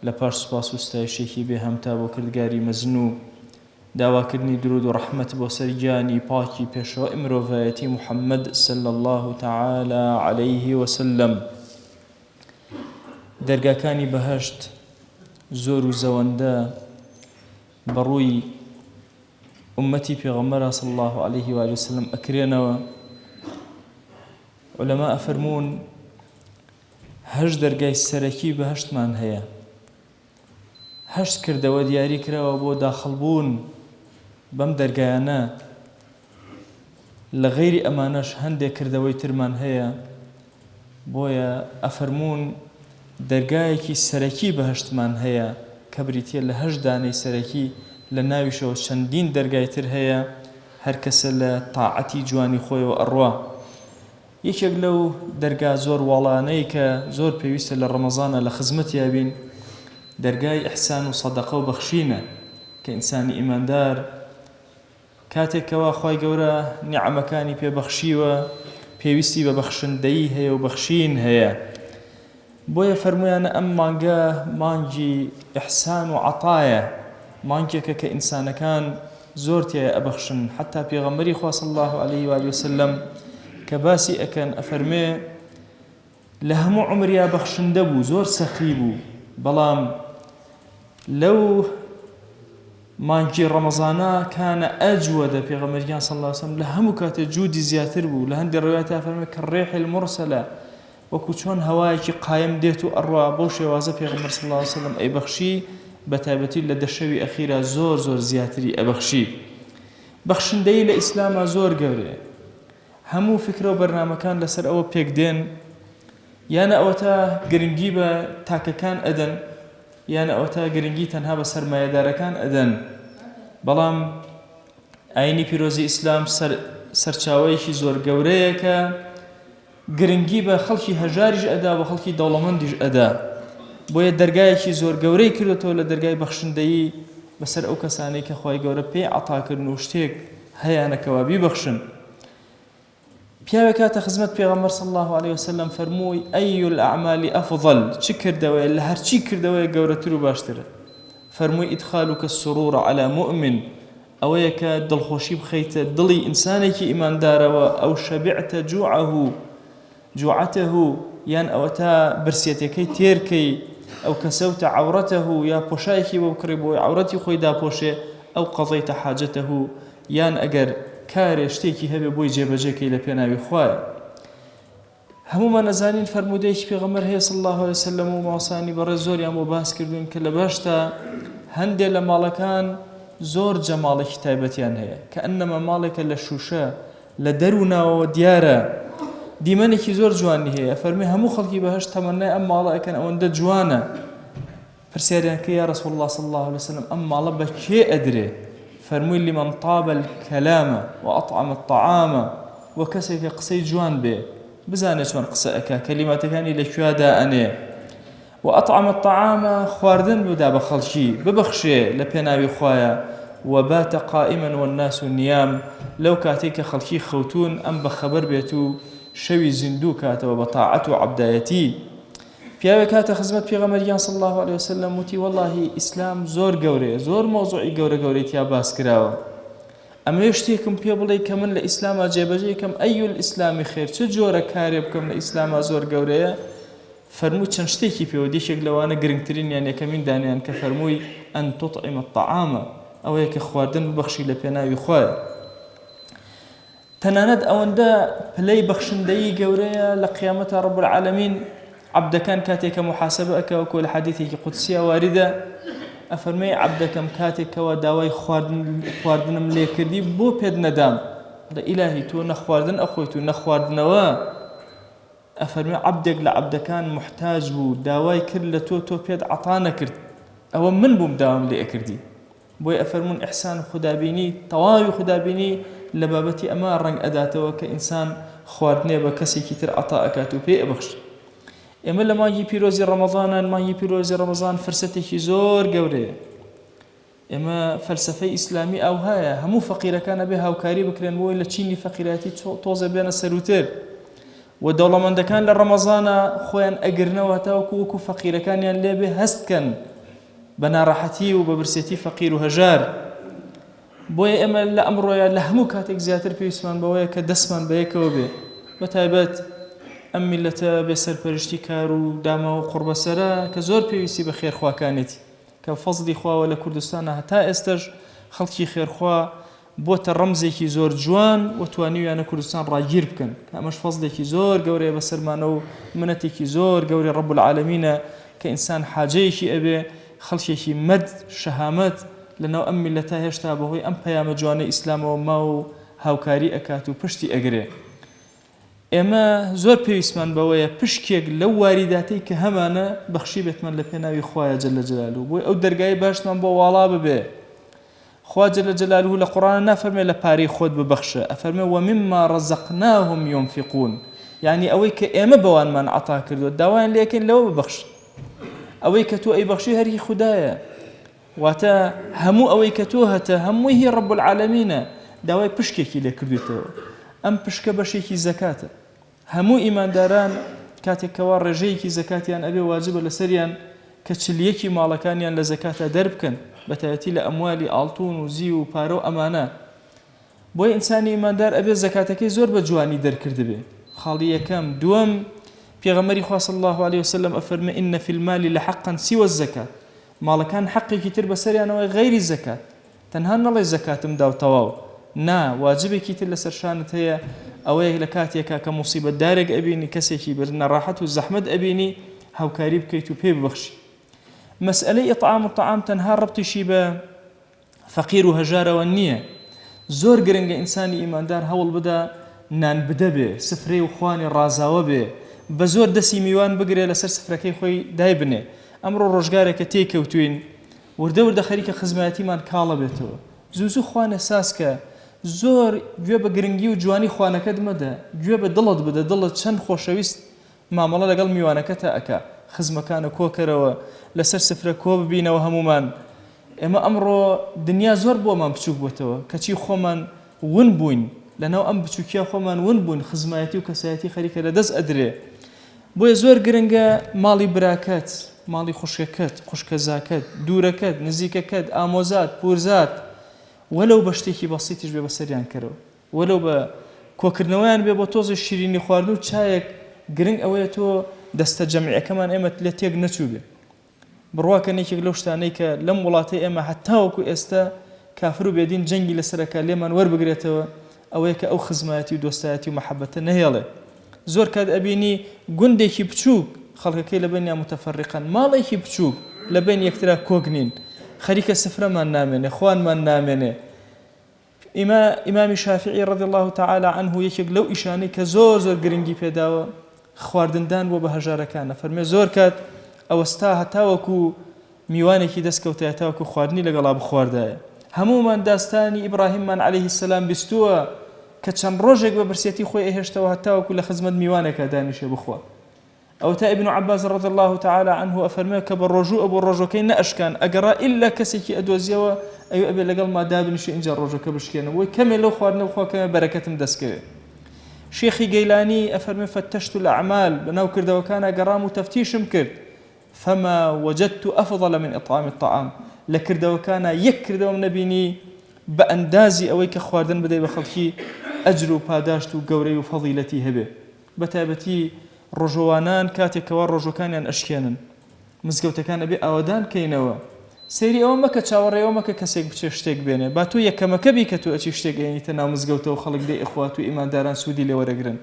لە پاش سوپاس و ستایشێکی بێ هەمتا بۆ کردگاری مەزن و داواکردنی درود و ڕەحمەت بۆ سەر گیانی پاکی پێشەوای مرۆڤایەتی محمد صلی اللە تعالی علیه وسلم دەرگاکانی بەهەشت زۆر و زەوەندە بەڕووی ئوممەتی پێغەمبەرا صلی اللە علیه و آله وسلم ئەکرێنەوە. عولەما ئەفەرموون هەشت دەرگای سەرەکی بەهەشتمان هەیە، هەشت کردەوە دیاری کراوە بۆ داخڵ بوون بەم دەرگایانە، لە غەیری ئەمانەش هەندێک کردەوەی ترمان هەیە، بۆیە ئەفەرموون دەرگایەکی سەرەکی بەهەشتمان هەیە کە بریتیە لە هەشت دانەی سەرەکی لە ناویشەوە چەندین دەرگای تر هەیە هەر کەسە لە تاعەتی جوانی خۆیەوە ئەڕوا. یەکێک لەو دەرگا زۆر واڵانەی کە زۆر پێویستە لە ڕەمەزانا لە خزمەتیا بین دەرگای ئیحسان و سەدەقە و بەخشینە کە ئینسانی ئیماندار کاتێک کەوا خوای گەورە نیعمەکانی پێ بەخشیوە پێویستی بە بەخشندەیی هەیە و بەخشین هەیە بۆیە فەرموویانە ئەم مانگە مانگی ئیحسان و عەتایە مانگێکە کە ئینسانەکان زۆر تیایا ئەبەخشن حەتا پێغەمبەری خوا صلی اللە علیه و آله وسلم کە باسی ئەکەن ئەفەرمێ لە هەموو عومریا بەخشندە بوو زۆر سەخی بوو بەڵام لەو مانگی ڕەمەزانە کانە ئەجوەدە پێغەمبەر گیان صلی اللە علیه وسلم لە هەموو کاتێ جودی زیاتر بوو لە هەندێ ڕوایەتا فەرمێ کە ڕێح المرسلە وەکو چۆن هەوایەکی قایم دێت و ئەڕوا بەو شێوازە پێغەمبەر صلی اللە علیه وسلم ئەیبەخشی بەتایبەتی لە دە شەوی ئەخیرا زۆر زۆر زیاتری ئەبەخشی بەخشندەیی لە ئیسلاما زۆر گەورەیە هەموو فکرە و بەرنامەکان لەسەر ئەوە پێک دێن یانە ئەوەتا گرنگی بە تاکەکان ئەدەن یانە ئەوەتا گرنگی تەنها بە سەرمایەدارەکان ئەدەن بەڵام ئاینی پیرۆزی ئیسلام سەر سەرچاوەیەکی زۆر گەورەیە کە گرنگی بە خەڵکی هەژاریش ئەدا و خەڵکی دەوڵەمەندیش ئەدا بۆیە دەرگایەکی زۆر گەورەی کردێتەوە لە دەرگای بەخشندەیی بەسەر ئەو کەسانەی کە خوای گەورە پێی عەتاکردن و شتێک هەیانە کەوا بیبەخشن. پیاوێک هاتە خزمەت پێغەمبەر صلی اللە علیه وسلم فەرمووی ای الاعمال افضل چ کردەوەیە لە هەرچی کردەوەیە گەورەتر و باشترە فەرمووی ادخالک السرور علی مؤمن ئەوەیە کە دڵخۆشی بخەیتە دڵی ئینسانێکی ئیماندارەوە ئەو شەبعتە جوعه جوعته یان ئەوەتا برسێتەکەی تێرکەی ئەو کەسەوتە عورته یا پۆشایەکی بۆ بکڕی بۆی عورەتی خۆی داپۆشێ ئەو قەضیتە حاجته یان ئەگەر کارێ شتێکی هەبێ بۆی جێبەجێ کەی لە پێناوی خوایە. هەموومان ئەزانین فەرموودەیەکی پێغەمبەر هەیە صلی الله علیه وسلم و مامۆستایانی بەڕێز زۆریان بۆ باس کردوین کە لە بەهەشتا هەندێ لە ماڵەکان زۆر جەماڵێکی تایبەتیان هەیە کە ئەنەما ماڵێکە لە شوشە لە دەر و ناوەوە دیارە دیمەنێکی زۆر جوانی هەیە فەرمی هەموو خەڵکی بەهەشت تەمەنای ئەم ماڵە ئەکەن ئەوەندە جوانە پرسیاریان کرد یا رسول اللە صلی اللە علیە وسلم ئەم ماڵە بە کێ ئەدرێ؟ فەرمووی لمن طاب الکلام وأطعم الطعام وە کەسێک کە قسەی جوان بێ بزانێ چۆن قسە ئەکا کەلیماتەکانی لە کوێ دائەنێ وأطعم الطعام خواردن بدا بە خەڵکی ببەخشێ لە پێناوی خوایە وبات قائما والناس نیام لەو کاتێک کە خەڵکی خەوتون ئەم بەخەبەر بێت و شەوی زیندوو کاتەوە بە تاعەت و عەبدایەتی پیاوێک هاتە خزمەت پێغەمبەر گیان صلی اللە علیه وسلم وتی وەڵاهی ئیسلام زۆر گەورەیە زۆر مەوزوعی گەورە گەورەی تیا باس کراوە ئەمەوێ شتێکم پێ بڵێ کە من لە ئیسلاما جێبەجێ کەم ئەی الئیسلامی خێر چ جۆرە کارێ بکەم لە ئیسلاما زۆر گەورەیە فەرمووی چەند شتێکی پێوە یەکێک لەوانە گرنگترین یان یەکەمین دانیان کە فەرمووی ئەن تطعم الطعام ئەوەیە کە خواردن ببەخشی لە پێناوی خوایە تەنانەت ئەوەندە پلەی بەخشندەیی گەورەیە لە قیامەتا رب العالمین عەبدەکان کاتێک کە محاسبە ئەکا وەکو لە حەدیثێکی قودسیە واردە ئەفەرمێ عەبدەکەم کاتێک کەوا داوای خواردن خواردنم لێ کردی بۆ پێت نەدام لە ئیلاهی تۆ نەخواردن ئەخۆیت و نەخواردنەوە ئەفەرمێ عەبدێک لە عەبدەکان موحتاج بوو داوای کرد لە تۆ تۆ پێت عەتا نەکرد ئەوە من بووم داوام لێ ئەکردی بۆیە ئەفەرموون ئیحسان و خودابینی تەواوی خودابینی لە بابەتی ئەمە ڕەنگ ئەداتەوە کە ئینسان خواردنێ بە کەسێکی تر عەتا ئەکات و پێی ئەبەخشێ ئێمە لە مانگی پیرۆزی ڕەمەزانان مانگی پیرۆزی ڕەمەزان فرسەتێکی زۆر گەورەیە ئێمە فەلسەفەی ئیسلامی ئاوهایە هەموو فەقیرەکان ئەبێ هاوکاری بکرێن بۆی لە چینی فەقیرایەتی تۆزێ بێنە سەروتر و دەوڵەمەندەکان لە ڕەمەزانە خۆیان ئەگرنەوە هەتاوەکو وەکو فەقیرەکانیان لێبێ هەست کەن. بە ناڕەحەتی و بە برسێتی فەقیر و هەژار. بۆیە ئێمە لە ئەمڕۆیا لە هەموو کاتێک زیاتر پێویستمان بەوەیە کە دەستمان بە یەکەوە بێ، بە تایبەت ئەم میللەتە بێ سەرپەرشتی کار و داماو و قوڕبەسەرە کە زۆر پێویستی بە خێرخواکانێتی کە فەزڵی خواوە لە کوردستانا هەتا ئێستەش خەڵکی خێرخوا بۆتە ڕەمزێکی زۆر جوان و توانیویانە کوردستان ڕاگیر بکەن کە ئەمەش فەزڵێکی زۆر گەورەیە بەسەرمانە و منەتێکی زۆر گەورەی ڕەب العالمینە کە ئینسان حاجەیەکی ئەبێ خەڵکێکی مەرد شەهامەت لەناو ئەم میللەتە هێشتا بەهۆی ئەم پەیامە جوانەی ئیسلامەوە ماوە و هاوکاری ئەکات و پشتی ئەگرێ. ئێمە زۆر پێویستمان بەوەیە پشکێک لەو واریداتەی کە هەمانە بەخشیبێتمان لە پێناوی خوایە جل جلالە بۆی ئەو دەرگای باشمان بۆ واڵا ببێ. خوا جل جلالە لە قوڕانا نافەرمێ لە پارەی خۆت ببەخشە ئەفەرمێ ومما رزقناهم ينفقون یعنی ئەوەی کە ئێمە بەوانمان عەتا کردووە داوایان لێ ئەکەین لەوە ببەخشن ئەوەی کە تۆ ئەیبەخشی هەر هی خودایە واتە هەموو ئەوەی کە تۆ هەتە هەمووی هی ڕب العالمینە داوای پشکێکی لێ کردویتەوە ئەم پشکە بەشێکی زەکاتە هەموو ئیمانداران کاتێک کەوا ڕێژەیەکی زەکاتیان ئەبێ واجبە لەسەریان کە چلیەکی ماڵەکانیان لە زەکاتا دەربکەن بەتایەتی لە ئەموالی ئاڵتون و زیو و پارە و ئەمانە بۆیە ئینسانی ئیماندار ئەبێ زەکاتەکەی زۆر بە جوانی دەرکردبێ خاڵی یەکەم دووەم پێغەمبەری خوا صلی الله علیه وسلم ئەفەرمێ ان فی المال لحقا سوى الزکات ماڵەکان حەقێکی تر بەسەریانەوە غەیری زەکات تەنها نەڵێی زەکاتم دا و تەواو، نا، واجبێکی تر لەسەر شانت هەیە ئەوەیە لە کاتێکا کە موسیبەتدارێک ئەبینی، کەسێکی بە ناڕاحەت و زەحمەت ئەبینی، هاوکاری بکەیت و پێی ببەخشی. مەسئەلەی ئیطعام الطعام تەنها ڕەبتیشی بە فەقیر و هەژارەوە نییە، زۆر گرنگە ئینسانی ئیماندار هەوڵ بدا نان بدە بێ، سفرەی و خوانی ڕازاوە بێ، بە زۆر دەسی میوان بگرێ لەسەر سفرەکەی خۆی دایبنێ. ئەمڕۆ ڕۆژگارێکە تێی کەوتووین، وردە وردە خەریکە خزمایەتیمان کاڵەبێتەوە. زوو زوو خوانێ ساز کە. زۆر گوێ بە گرنگی و جوانی خوانەکەت مەدە، گوێ بە دڵت بدە، دڵت چەند خۆشەویست مامەڵە لەگەڵ میوانەکەتا ئەکا. خزمەکانە کۆکەرەوە، لەسەر سفرە کۆببینەوە هەموومان. ئێمە ئەمڕۆ دنیا زۆر بۆمان بچووک بۆتەوە، کەچی خۆمان ون بووین، لەناو ئەم بچووکیە خۆمان ون بووین، خزمایەتی و کەسایەتی خەریکە لەدەست ئەدرێ. بۆیە زۆر گرنگە ماڵی براکەت، ماڵی خوشکەکەت، خوشکەزاکەت، دوورەکەت، نزیکەکەت، ئامۆزات، پورزات، وەلەو بە شتێکی بەسیتیش بێ بەسەریان کەرەوە، وەلەو بە کۆکردنەوەیان بێ بۆ تۆزێ شیرینی خواردن و چایەک، گرنگ ئەوەیە تۆ دەستە جەمعیەکەمان ئێمەت لێ تێک نەچووبێ. بڕواکەن یەکێک لەو شتانەی کە لەم وڵاتەی ئێمە هەتاوەکو ئێستا کافر و بێدین جەنگی لەسەر ئەکا لێمان وەربگرێتەوە ئەوەیە کە ئەو خزمایەتی و دۆستایەتی و مەحەبەتە نەهێڵێ. زۆر کات ئەبینی گوندێکی بچووک خەڵکەکەی لە بەینیا متەفەریقەن، ماڵێکی بچووک لە بەین یەکترا کۆک نین، خەریکە سفرەمان نامێنێ، خوانمان نامێنێ. ئیما ئیمامی شافعی رضی اللە تعالی عنه یەکێک لەو ئیشانەی کە زۆر زۆر گرنگی پێداوە خواردندان بووە بە هەژارەکان ئەفەرمێ زۆر کات ئەوەستا هەتاوەکو میوانێکی دەست کەوتایە تاوەکو خواردنی لەگەڵا بخواردایە هەموومان داستانی ئیبراهیممان علیه السلام بیستووە کە چەند ڕۆژێک بە برسێتی خۆی ئەهێشتەوە هەتاوەکو لە خزمەت میوانێکا دانیشێ بخوا ئەوەتا ابن عباس رضی اللە تعالی عنه ئەفەرموێ کە بە ڕۆژوو ئەبوو ڕۆژوەکەی نەئەشکان ئەگەڕا ئیلا کەسێکی ئەدۆزیەوە ئەوی ئەبێ لەگەڵما دابنیشێ ئینجا ڕۆژەکە بشکێنم وەی کەمێ لەو خواردنە بخوا کەمێ بەرەکەتم دەست کەوێ شێخی گەیلانی ئەفەرموێ فتشت الاعمال بەناو کردەوەکانا گەڕام و تەفتیشم کرد فما وجدت افضل من اطعام الطعام لە کردەوەکانا یەک کردەوەم نەبینی بە ئەندازی ئەوەی کە خواردن بدەی بە خەڵکی ئەجر و پاداشت و گەورەی و فەزیلەتی هەبێ بەتایبەتی ڕۆژووانان کاتێک کەوا ڕۆژوەکانیان ئەشکێنن مزگەوتەکان ئەبێ ئاوەدان کەینەوە سەیری ئەوە مەکە چاوەڕێ ئەوە مەکە کەسێک بچێ شتێک بێنێ با تۆ یەکەمەکە بی کە تۆ ئەچی شتێک ئەیەنیتە ناو مزگەوتەوە خەڵک لێی ئەخوات و ئیمانداران سوودی لێ وەرەگرن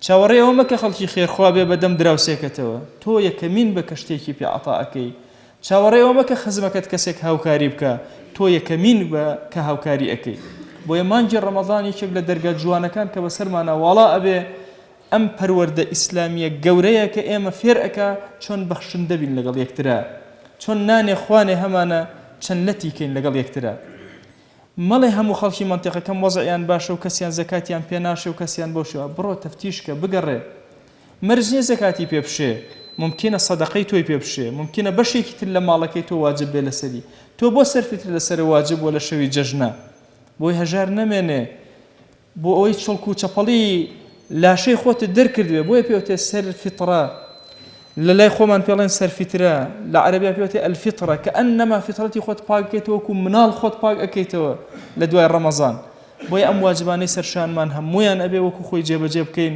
چاوەڕێ ئەوە مەکە خەڵکی خێرخوا بێ بەدەم دراوسێکەتەوە تۆ یەکەمین بە کە شتێکی پێ عەتا ئەکەی چاوەڕێ ئەوە مەکە خزمەکەت کەسێک هاوکاری بکا، تۆ یەکەمین بە کە هاوکاری ئەکەی. بۆیە مانگی ڕەمەزان یەکێک لە دەرگا جوانەکان کە بەسەرمانا واڵا ئەبێ ئەم پەروەردە ئیسلامیە گەورەیە کە ئێمە فێر ئەکا چۆن بەخشندە بین لەگەڵ یەکترا، چۆن نانێ خوانێ هەمانە چەند لەتی کەین لەگەڵ یەکترا. مەڵێ هەموو خەڵکی مەنتیقەکەم وەزعیان باشە و کەسیان زەکاتیان پێ ناشێ و کەسیان بەو شێوە، بڕۆ تەفتیش کە، بگەڕێ. مەرج نیە زەکاتی پێ بشێ، مومکینە سەدەقەی تۆی پێ بشێ، مومکینە بەشێکی تر لە ماڵەکەی تۆ واجب بێ لەسەری، تۆ بۆ سەرفیتر لەسەرە واجب بووە لە شەوی جەژنا؟ بۆی هەژار نەمێنێ، بۆ ئەوەی چڵک و چەپەڵی لاشەی خۆتت دەرکردبێ، بۆیە پێ وتێ سەر فیتڕە. لە لای خۆمان پێڵێن سەرفیترە، لە عەرەبیا پێ وتێ الفطرە، کەئەنەما فیترەتی خۆت پاک بکەیتەوە وەکو مناڵ خۆت پاک ئەکەیتەوە لە دوای ڕەمەزان. بۆیە ئەم واجبانەی سەر شانمان هەموویان ئەبێ وەکو خۆی جێبەجێ بکەین،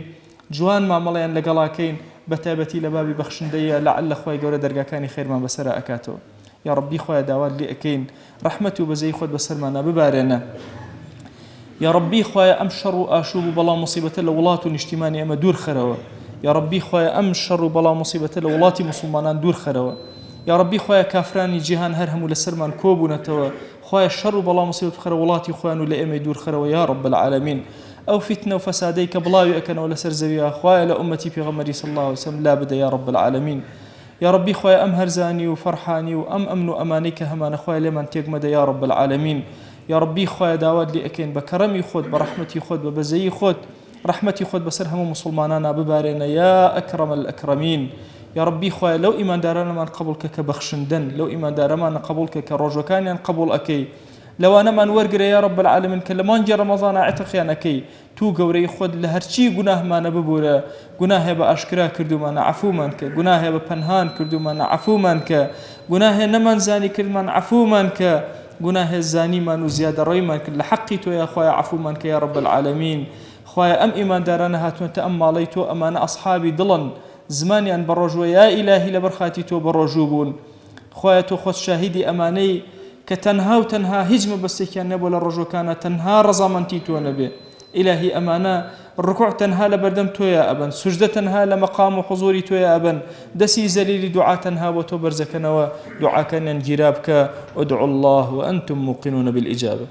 جوان مامەڵەیان لەگەڵا کەین، بەتایبەتی لە بابی بەخشندەییا لەعەلە خوای گەورە دەرگاکانی خێرمان بەسەرا ئەکاتەوە. یاڕەبی خوایە داوات لێ ئەکەین ڕەحمەت و بەزەیی خۆت بەسەرمانا ببارێنە. یاڕەبی خوایە ئەم شەڕ و ئاشوب و بەڵا موسیبەتە لە وڵات و نیشتیمانی ئێمە دوور خەرەوە. یاڕەبی خوایە ئەم شەڕ و بەڵا موسیبەتە لە وڵاتی موسڵمانان دوور خەرەوە. یاڕەبی خوایە کافرانی جیهان هەر هەموو لەسەرمان کۆبوونەتەوە خوایە شەڕ و بەڵا موسیبەت بخەرە وڵاتی خۆیان و لە ئێمەی دوور خەرەوە یا رب العالمین ئەو فیتنە و فەسادەی کە بڵاوی ئەکەنەوە لەسەر زەویا خوایە لە ئومەتی پێغەمبەری صلی اللە علیه وسلم لابدە یا رب العالمین یاڕەبی خوایە ئەم هەرزانی و فەرحانی و ئەم ئەمن و ئەمانەی کە هەمانە خوایە لێمان تێک مەدە یا رب العالمین یاڕەبی خوایە داوات لێ ئەکەین بە کەڕەمی خۆت بە ڕەحمەتی خۆت بە بەزەیی خۆت ڕەحمەتی خۆت بەسەر هەموو موسڵمانانا ببارێنە یا اکرم الاکرمین یاڕەبی خوایە لەو ئیماندارانەمان قبوڵ کە کە بەخشندەن لەو ئیماندارەمانە قبوڵ کە کە ڕۆژوەکانیان قبوڵ ئەکەی لەوانەمان وەرگرە یا رب العالمین کە لە مانگی ڕەمەزانا عتقیان ئەکەی توو گەورەی خۆت لە هەرچی گوناهمانە ببورە گوناهێ بە ئاشکرا کردومانە عەفومان کە گوناهێ بە پەنهان کردومانە عەفومان کە گوناهێ نەمان زانی کردمان عەفومان کە گوناهێ زانیمان و زیادەڕەویمان کرد لە حەقی تۆیا خوایە عەفومان کە یا رب العالمین خوایە ئەم ئیماندارانە هاتونەتە ئەم ماڵەی تۆ ئەمانە ئەسحابی دڵن زمانیان بەڕۆژوە یا ئیلاهی لەبەر خاتی تۆ بەڕۆژوو بوون خوایە تۆ خۆت شاهیدی ئەمانەی کە تەنها و تەنها هیچ مەبەستێکیان نەبووە لە ڕۆژوەکانا تەنها ڕەزامەنتی تۆ نەبێ ئیلاهی ئەمانە ڕکوع تەنها لەبەردەم تۆیا ئەبەن سوجدە تەنها لە مەقام و حزوری تۆیا ئەبەن دەسی زەلیلی دوعا تەنها بۆ تۆ بەرزەکەنەوە دوعاکانیان گیرا بکە ادعوا الله وانتم موقنون بالاجابە.